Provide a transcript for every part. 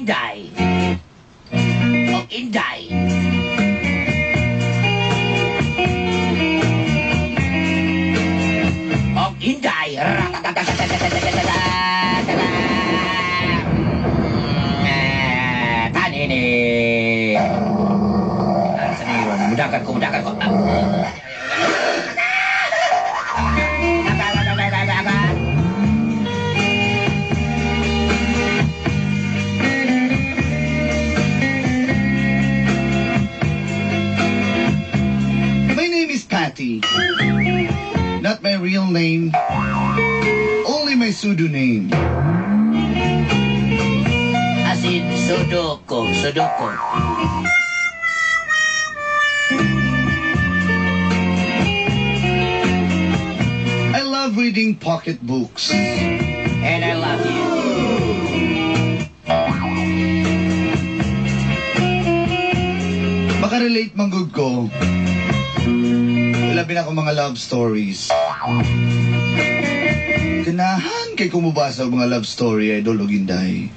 Inday. Og Inday. Og Inday. Kanini. Sa niron, mudakan ko, mudakan ko. My name is Patty. Not my real name. Only my pseudonym. As in, Sudoku, Sudoku. I love reading pocketbooks. And I love you. Makarelate man gud ko. Labi na akong mga love stories. Ganahan kay kumubasa og mga love story, idol og Inday.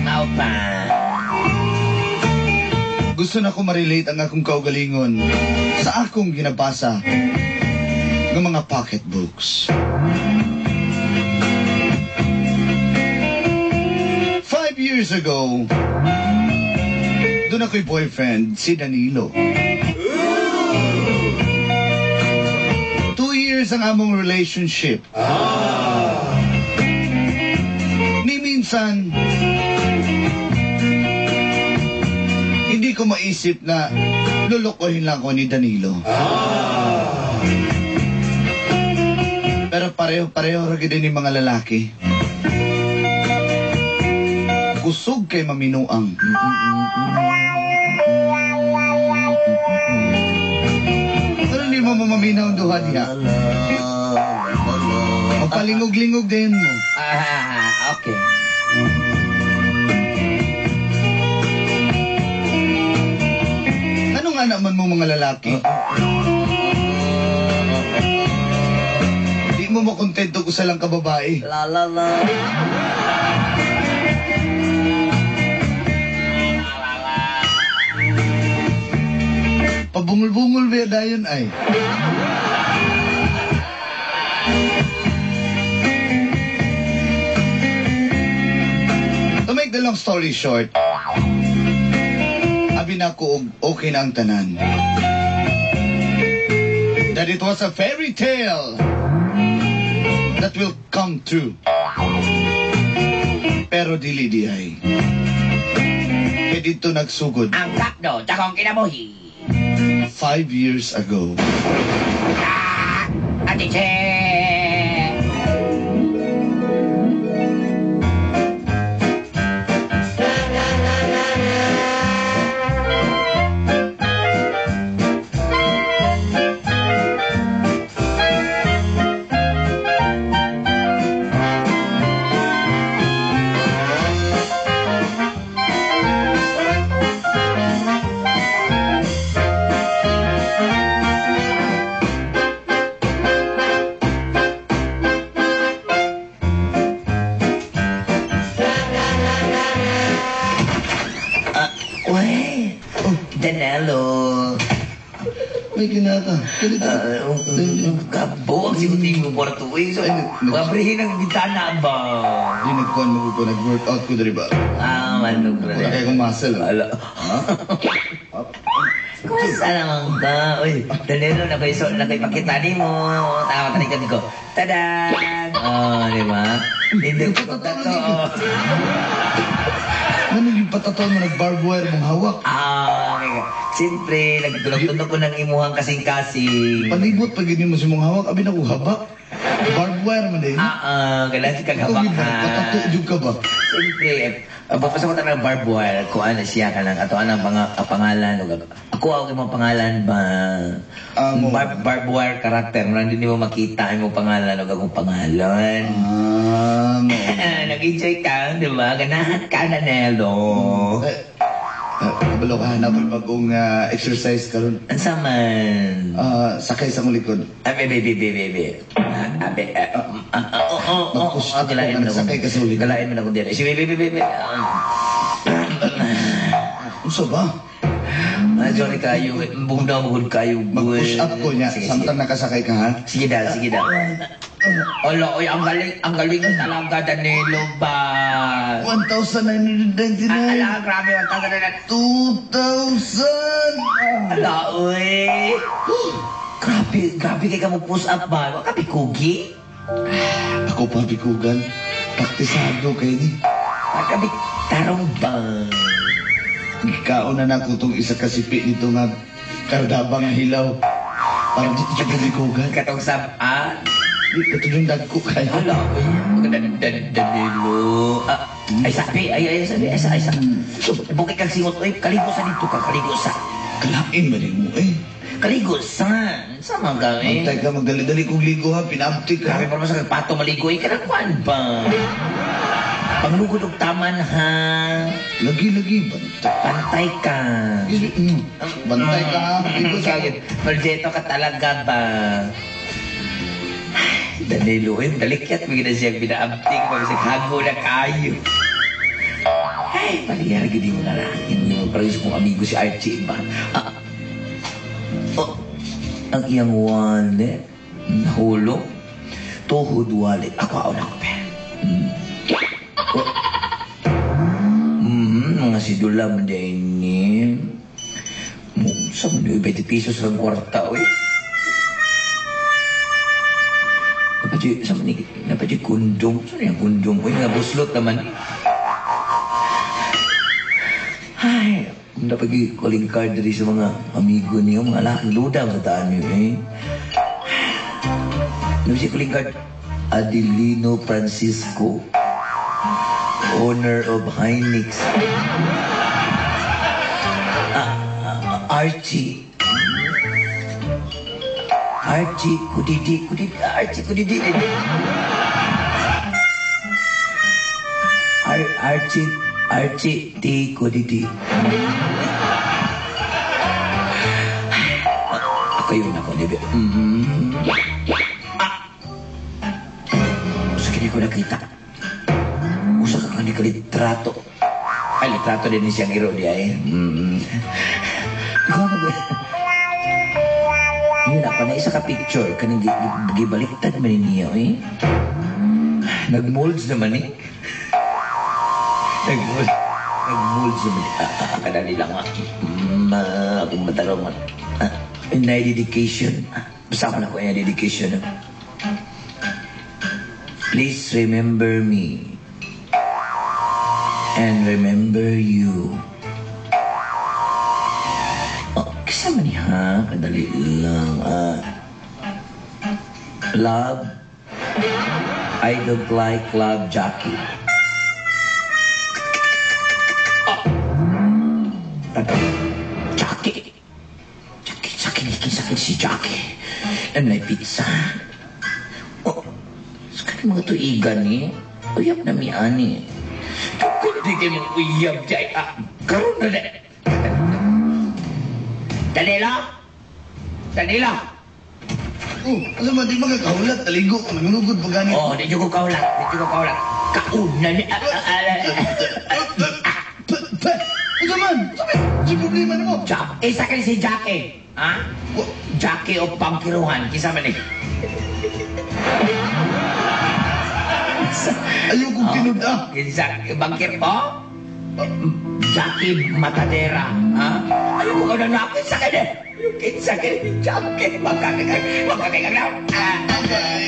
Mao pa. Gusto na ko ma-relate ang akong kaugalingon sa akong ginabasa ng mga pocketbooks. 5 years ago, doon ako'y boyfriend, si Danilo. 2 years ang among relationship. Ni minsan, hindi ko maisip na lulukohin lang ko ni Danilo. Pero pareho-pareho ra gid ni mga lalaki. Kusog kay maminuang. Pero hindi mo mamaminaw ang duha diha. Magpalingog-lingog din mo. Ah, okay. Ano nga naman mo mga lalaki? Di mo makontento kung sa lang ka babae. La la la. Pabungol-bungol ba dayon ay? To make the long story short, abi na ko og okay na ang tanan. That it was a fairy tale that will come true. Pero dili di ay. Kaya dito nagsugod Ang takdo, dakong kinabuhi. 5 years ago. Ah, Ate Che. Ah, uy. Danilo. May ginaka. Ah, kabuang siguro mo kwarto eh. So, Ay, mabrihin ang bintana ba? Di nagkuhan mo ko, nag-workout ko diri ba? Ah, manok Wala kay kong muscle. Ah. Ala. Kumusta naman ka? Uy, Danilo, nakoy so, nakoy pakita ni mo. Tama talikod ko. Tada! Oh, di ba? Hindi ko tato. Ano yung patataw mo nag-barbed wire mong hawak? Ah, okay. Siyempre, nagtulog-tunog ko ng imuhang kasing-kasing. Panibot pag hindi mo si mong hawak, abi na ko haba. Barbed wire man din. Ah, ah, kailangan kang Ikaw habak ba? ha. Patato jud ka ba? Siyempre, basta ko ng barbed wire, kung ano siya ka lang, ato anang pangalan, ug ako ako imong pangalan ba? Ah, mo. Barbed wire character, murag hindi mo makita imong pangalan ug akong pangalan. Ah, mo. Nag-enjoy ka, di ba? Ganahan ka na, Nelo. Eh, kabalo ka, hanapin bagong exercise karon. Unsa man? Ah, sakay sa akong likod. Ah, baby, baby, baby. Ah, ah, ah, ah, ah, oh, oh, oh, Mag-push ah, up galain ka, mo na nagsakay ka sa ulit. Galain mo na kung dili. Si baby, baby, baby. Ah. Unsa ba? Ah, sorry kayo. Bugnaw mo gud kayo. Mag-push up ko niya Sige, sige. Samtang nakasakay ka, ha? Sige daw, sige daw. Olo, oy, ang galing talaga, Danilo ba? 1,999. Ah, ala, grabe, 1,000 na. 2,000! Ala, oy. Grabe, grabe kay ka mo push up ba? Wa ka bikugi? Ako pa bikugan. Praktisado kay ni. Wa ka tarong ba? Gikaon na nako tong isa ka sipi nito nga kardaba nga hilaw. Para dito siya bikugan. Katong sab-an. Di katulong dagko kayo. Ala, oy. Danilo. Ah, ay, sabi, ay, ay, sabi, ay, sa, ay, sa. Bukit kang singot, oy. Kaligo sa dito ka, kaligo sa. Kalain ba rin mo eh? Kaligo sa. Sa mga gawin. Antay ka, magdali-dali kong ligo ha, pinabtik Grabe ka. pa naman sa pato maligo. Eh, kanang kuwan ba? Panglugod og taman ha. Lagi-lagi, bantay. Pantay ka. Bantay ka ha, ligo sa Kaya, Maljeto ka talaga ba? Danilo, eh, dalikyat mo gina siyang binaabting, magsig hago na kayo. Ay, paliyar, gini mo na lang. Yung parang kong amigo si Archie ba? Ah, oh, ang iyang wallet, nahulog, tuhod wallet. Ako, ako na ako, pe. Oh. Mga sidula man din ni. Sa man 20 pesos ang kwarta, oy. Napatsi, sa man ni, napatsi kundong. Saan yung kundong? Oy, nga buslot naman. Ay, napagi calling card diri sa mga amigo niyo, mga laki luda sa taan niyo, eh. Napatsi calling card, Adelino Francisco, owner of Hynix. Ah, ah, Archie. Archie Kudidi, Kudidi, Archie Kudidi. Archie, Archie T. Kudidi. Ako yun ako, di ba? Ah! Usa kini ko nakita. Usa ka kani ka litrato. Ay, litrato din ni siyang iro di ay. Ikaw na ba? Yun ako na isa ka picture kaning gibaliktad man niya eh. Nag-molds naman eh. Nag-molds. Nag-molds naman. Ah, ah, kadali lang ah. Akong matarong ah. Ah, na dedication. Ah, basta ako na ko yung dedication. Ah. Please remember me. And remember you. Oh, kasama ni ha? Kadali lang. Ah, love. I don't like love, Jackie. Oh. Jackie. Jackie, Jackie, Jackie, Jackie, si Jackie. And may pizza. Oh, sa kanyang mga tuigan ni. Uyab na mi ani. Hindi kayo mong uyab dyan. Ah, karoon na na. Danilo! Danilo! Oh, asa man, di makakahulat, taligo, nangunugod pa ganit. Oh, di ko kaulat. Di ko kaulat. Kauna ni... Ah, ah, ah, ah. Asa man? Sabi, si problema nimo. Jack, isa kayo si Jackie. Ha? Jackie o pangkiruhan. Kisa man eh. Ayaw kong tinud ah. Kinsa, bangkir po? Jackie Matadera. Ha? Ayaw ko ka na kinsa kayo eh. Yung kinsa kayo ni Jackie. Magkakay, magkakay ka na. Ah. Agay,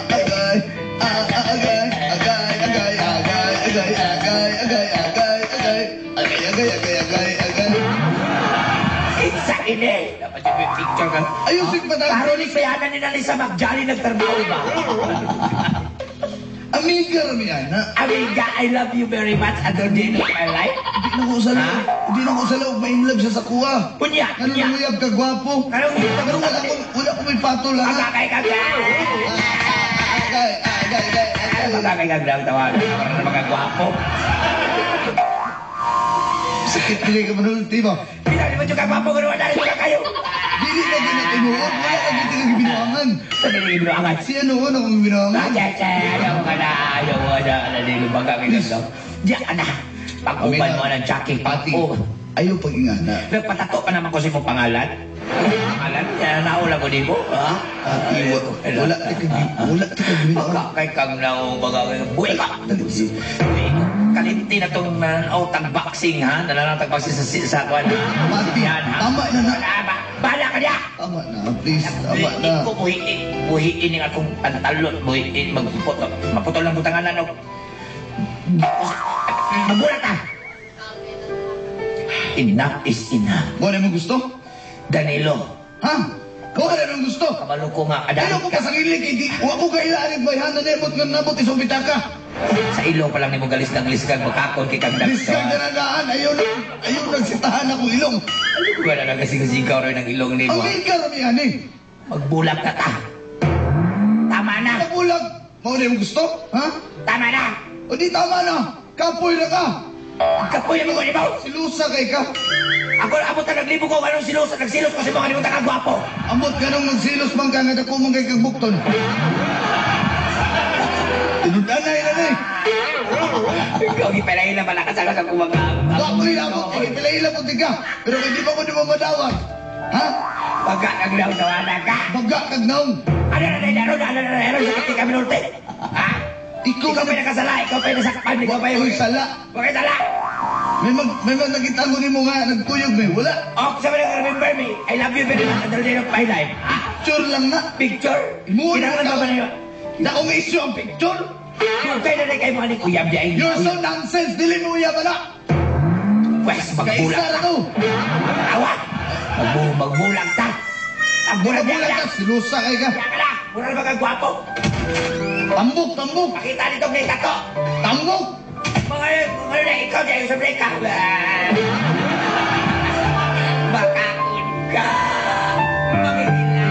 agay, agay, agay, agay, agay, agay, agay, agay, agay, agay, agay, agay, agay, agay, agay. Kinsa ini. Dapat yung picture ka. Ayusin pa na. Karoon ni Sayanan ni Nalisa Magjali nagtrabaho ba? Amiga rami ana. Amiga, I love you very much until the end of my life. Di na ko usalaw. Ha? Di na ko usalaw. May in love siya sa kuha. Unya, Ano unya. nanguyab ka gwapo? Anong Pero wala ko may patol ha. Magkakay ka Agay, agay, agay, agay. Magkakay ka lang tawag. Para na magkagwapo. Sakit kaya ka manulti mo. Pinali mo yung kagwapo kung wala rin kayo. Dili na ginatinuod. Wala ka dito kang binuangan. Sa dili binuangan. Si ano ko na kung binuangan. Ah, che, che, ayaw ka na, ayaw mo na, nalilo magkakay ka daw. Diyan ka na. Pag-uban mo ng Jackie. Pati. Pag-uban. Ayaw pag-ingana. Nagpatato pa naman ko sa imong pangalan. Pangalan, kaya naula ko di mo, ha? Ati, wala ta kag wala ta kag Baka kay kang naong baga buhi ka. Kalinti na itong tag boxing ha. Nalanang tag boxing sa kwan. Mati, Yan, ha? tama na na. Bahala ka niya. Tama na, please, tama na. Ko buhiin, buhiin yung akong pantalon, buhiin, magputol, maputol ang butanganan. No. Magulat ka! Enough is enough. Mo na mo gusto? Danilo, Ha? Mo na mo gusto? Kabalo ko nga, Ayaw ko adaan ka. pa sa kilig, hindi, wa ko kailangan bayhanan na imot nga nabot isong bitaka. Sa ilong pa lang ni mo galis ng lisgang magkakon kay kang Lisgang daksa. danadaan, ayaw na, ayaw nagsitahan akong ilong. Ano ko ba na nagasigaw rin ng ilong ni mo? Ang liga rami ani. Magbulag ka ta. Tama na. Nabulag. Mao na mo gusto? Ha? Tama na. O di tama na. Kapoy na ka. Kapoy na mo ko ni mo. Silusa kay ka. Ako abot na naglibo ko anong silos nagsilos ko sa mga nimong kagwapo. Amot ka nung nagsilos man ka nga dako man kay kag bukton. Tinudanay na ni. Ikaw gipalaila malakas ako sa kumanga. Wa ko ilabot, kay pila-ila po ka. Pero kay di pa ko di mo madawat. Ha? Baga kag daw tawana ka. Baga kag naong. Ano na na ano na ano na ano sa kami norte. Ha? Ikaw Ikaw na pa nakasala, ikaw pa nasakpan, ikaw pa Wa ko'y sala. Wa kay sala. May mag nakita ko nimo nga nagkuyog may wala. Oh, sabi na remember me. I love you very much until the end of my life. Ha? Picture lang na. Picture. Imuha na Kinahanglan ba ba na yun? Dakong issue ang picture. Kaya na kayo mga ni Kuya Biyay. You're so nonsense. Dili mo uya ba na? Pwes, Kaisa magbulag na ta. to. Awa. Magbulag ta. Magbulag Magbulag ta. ka. Silusa kay ka. Kaya ka na. Mura na magagwapo. Tambok, tambok. Pakita dito kay tato. Tambok. Mga mga na ikaw dahil sa break ka. Bakakon ka. Mangihila.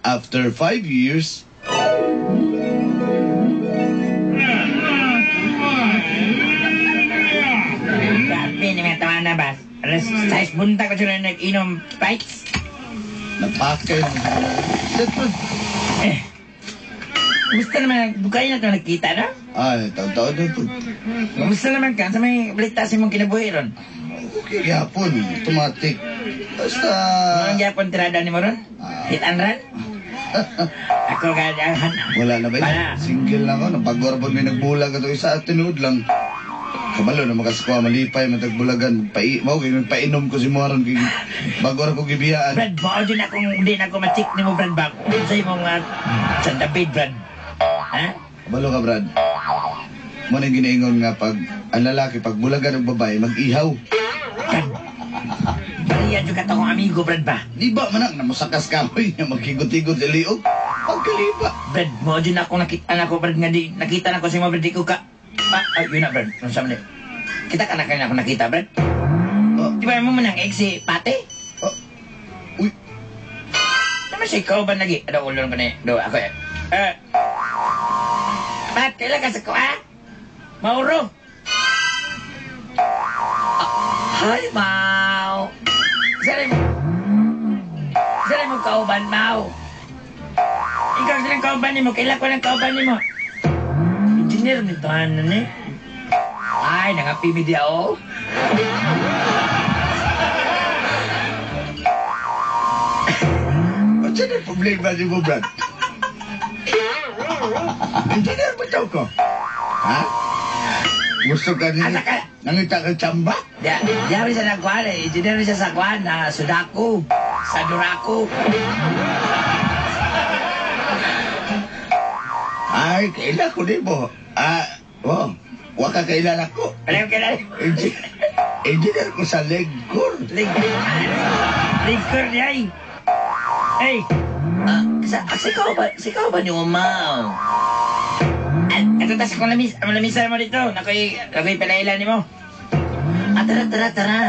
After 5 years, Grabe ni mga tawa na ba? Alas 6 buntag ko sila nag-inom bites. Napakay mo. Eh. Kumusta naman? Bukay na ito nagkita, no? Ay, taon-taon na po. Kumusta naman ka? Sa may balita sa imong kinabuhi ron? Okay, gyapon. Automatic. Basta... Ano ang gyapon tirada ni mo ron? Hit and run? Ako ka, Wala na ba yun? Wala. Single na ako. Napagwarapon may nagbulag ato isa at tinuod lang. Kabalo na makaskuha, malipay, matagbulagan. Mao kay magpainom ko si Muaron kay bago ra ko gibiyaan. Brad, mao din akong di na ako ma-check ni mo, Brad, ba? Sa imong sa David, Brad. Ha? Kabalo ka, Brad. Mo na ginaingon nga pag ang lalaki pag bulagan og babae mag-ihaw. Brad, bariya jud ka akong amigo, Brad, ba? Di ba man ang namusakas kahoy niya maghigot-higot sa liog? Pagkaliba. Brad, mao din ako nakita na ko, Brad, nga di, nakita na ko sa imo, Brad, di ko ka... Ah, ay, yun na, Brad. Ano sa man Kita ka na kaya ako nakita, Brad? Oh, Di ba mo man ang ex si Pate? oh, uy, Naman siya, ikaw ba nagi? Ano, ulon ko na eh. Do, ako eh. Eh, Pat, kailan ka sa ko, ha? Mauro! Ah, hi, Mau! Saan mo? Saan mo kauban, Mau? Ikaw silang kauban ni mo. Kailan ko ng kauban ni mo? Engineer nito, ano ni? Ay, nangapimi di ako. What's the problema ni mo, Brad? Engineer ba daw ko? Ha? Gusto ka niya? Asa ka? Nangita ka tsamba? Di, di siya nagkuhan eh. Engineer siya sa kuhan na Sudaku. Sa Duraku. Ay, kailan ko di mo? Ah, oh, waka kailan ako. Alam kailan? Engineer ko sa Legcor. Lingkor niya ay. Ay. Ah, sa ikaw ba ni Umaw? Ito tas kung lamis, ang lamisa mo dito. Nakoy, nakoy palaila ni mo. Ah, tara, tara, tara.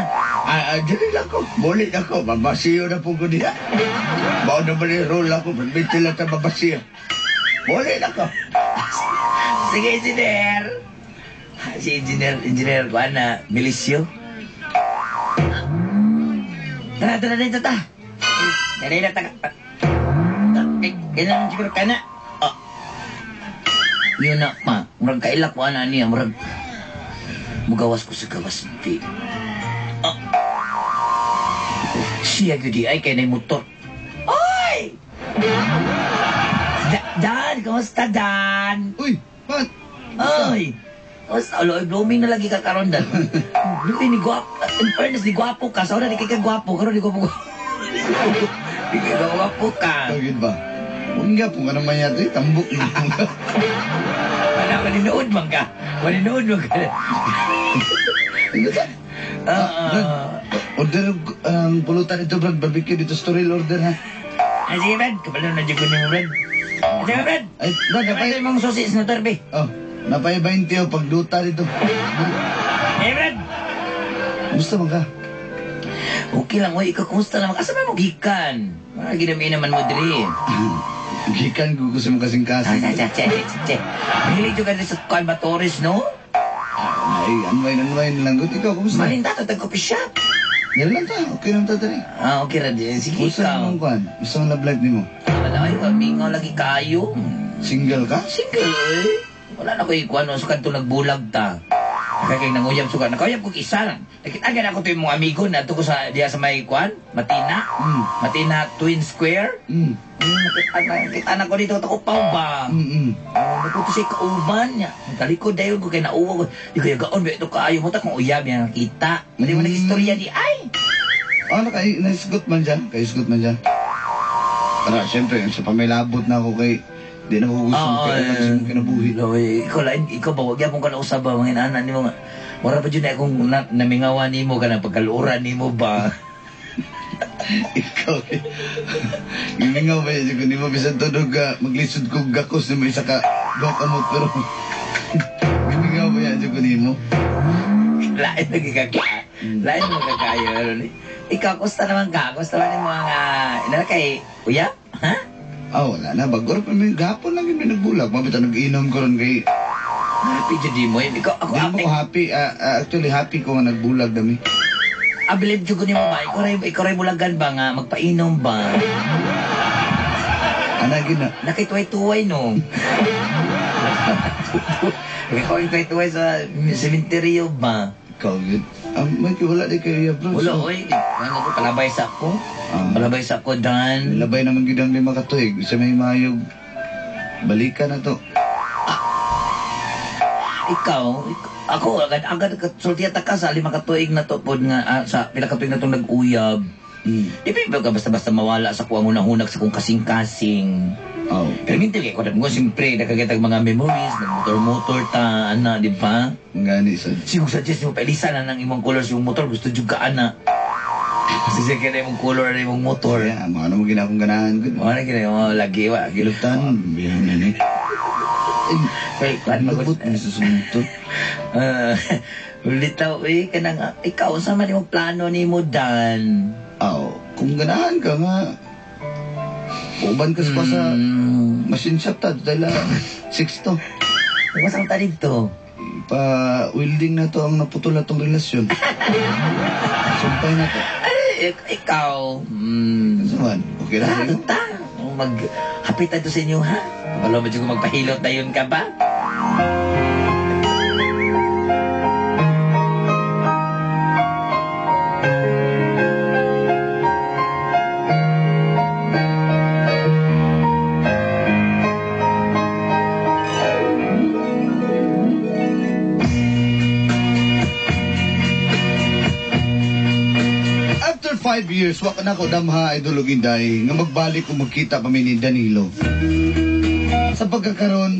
Ah, ah, dili lang ko. Muli na ko. Mabasiyo na po ko diha. Mao na ba ni role ako? Permiti lang ta mabasiyo. Muli na ko. Sige, engineer. Si engineer, engineer ko, ana, Milisyo. Tara, tara, dito ta. Dali na, ta. Kailangan siguro ka na. Oh. Yun na, ma. Murag kailak ko, ana niya. Murag, mugawas ko sa gawas, di. Oh. Siya, gudi, ay, kay na motor. Oy! Dan, kumusta, Dan? Uy, Pat! Ay! Kumusta? Alo, ay, blooming na lagi ka karon, Dan. Blooming ni guwapo. In fairness, ni guwapo ka. Sa una, di kay ka guwapo. Karon, di guwapo ka. Di kay ka guwapo ka. Tawagin ba? Huwag nga po ka naman yata eh. Tambok na po ka. Wala, maninood man ka. Maninood man ka. Ano ka? Ah, Brad, order ang pulutan ito, Brad. Barbecue dito. Story order, ha? Ay, sige, Brad. Kapalo na dyan ko ni mo, Brad. Sige, Brad. Ay, Brad, Napay napay... mong susi sa notar, be. Oh, napay 20 oh, pagduta dito. Eh, Brad. Gusto man ka? Okay lang, oy. Ikaw, kumusta naman? Asa man mo gikan? Mga ginami naman mo, diri. Gikan ko gusto mo kasing Ah, kasing. che, che, che, che, che. Mahilig juga diri sa kuan ba, Torres, no? Ay, unwind, unwind lang. Good, ikaw, kumusta? Malinta to, tag-coffee shop. Yan lang ta. Okay lang ta, dali. Ah, okay ra din. Sige, Kumusta ikaw. naman kuan? Gusto mo love life nimo? Wala, ay, mingaw lagi kayo. Single ka? Single, eh. Wala na ko ikuan, no? Sukan to nagbulag ta. Kaya kay nanguyab sukan. Nakauyab ko isa lang. Nakita na ako to yung mga amigo na ko sa diya sa may kuan, Matina. Matina Twin Square. Nakita na ko dito to upaw ba. Oh, nakuto siya kauban niya. Talikod dayon ko kay nauwa ko. Di ko yagaon ba ito kaayo mo ta kung uyab niya nakita. Mali mo nag-istorya di ay. Ano kay naisgot man siya? Kaisgot man siya? Tara, siyempre, sa pamilabot na ako kay di na ko gusto Oo, kay eh. sa mong kinabuhi. Lo, eh, ikaw lain, ikaw ba wag yapon ka na usab ba mga inana nimo nga. Mura pa jud na akong namingawa nimo ka na pagkaluoran nimo ba. Ikaw eh. Gimingaw ba yun? Kung di mo bisan tunog ka, maglisod kong gakos na may isa ka duha ka mo, pero gimingaw ba yan kung di mo? Lain lagi ka ka. Lain mo ka kayo. Ikaw, kumusta naman ka? Kumusta man yung mga inala kay uyap? Ha? Ah, wala na. Bagor pa may gapon lang yun may nagbulag. Mabita nag-inom ko ron kay... Happy jud di mo. Ikaw, ako, Di mo ko happy. Actually, happy ko nga nagbulag dami. Ah, believe jud ko nimo ba? Ikaw ray bulagan ba nga? Magpainom ba? Ana, gina. Nakituway-tuway, no? Nakituway-tuway sa sementeryo ba? Ikaw, yun. May wala di kayo, bro. Wala, oy. Ano ko, palabay sa ako. Ah. Palabay sa ako, Dan. Labay naman gid ang 5 ka tuig. Sa may mayog, balikan na to. Ikaw, ako, agad-agad, sultiya ta ka sa 5 ka tuig na to, pod nga, sa pila ka tuig na itong nag-uyab. Di ba ka basta-basta mawala sa kuwang hunahunag sa kung kasing-kasing. Oh. Pero minti kay ko mo siyempre nakagitag mga memories, nagmotor-motor ta ana, di ba? Ngani sa Siguro suggest mo pailisa na ng imong colors yung motor gusto jud ka ana. Kasi siya kaya imong color na imong motor. Kaya, mga ano mo ginakong ganahan ko. Mga na kina mga lagi wa Gilutan, biyan na ni. Ay, Kay kuan magbut ni sa sumunto. Ulitaw eh kanang ikaw sa man imong plano nimo Dan. Aw, kung ganahan ka nga, uban ka sa sa machine shop ta, dahil 6 to. Kumusta ta dito? Pa-welding na to ang naputol na tong relasyon. Sumpay na to. Ay, ikaw. Ano man? Okay lang sa'yo? Ta. Mag hapit tayo sa inyo, ha? Kabalo mo dyan kung magpahilot na yun ka ba? After 5 years, wa na ko damha Idol og Inday nga magbalik o magkita pa mi ni Danilo. Sa pagkakaron,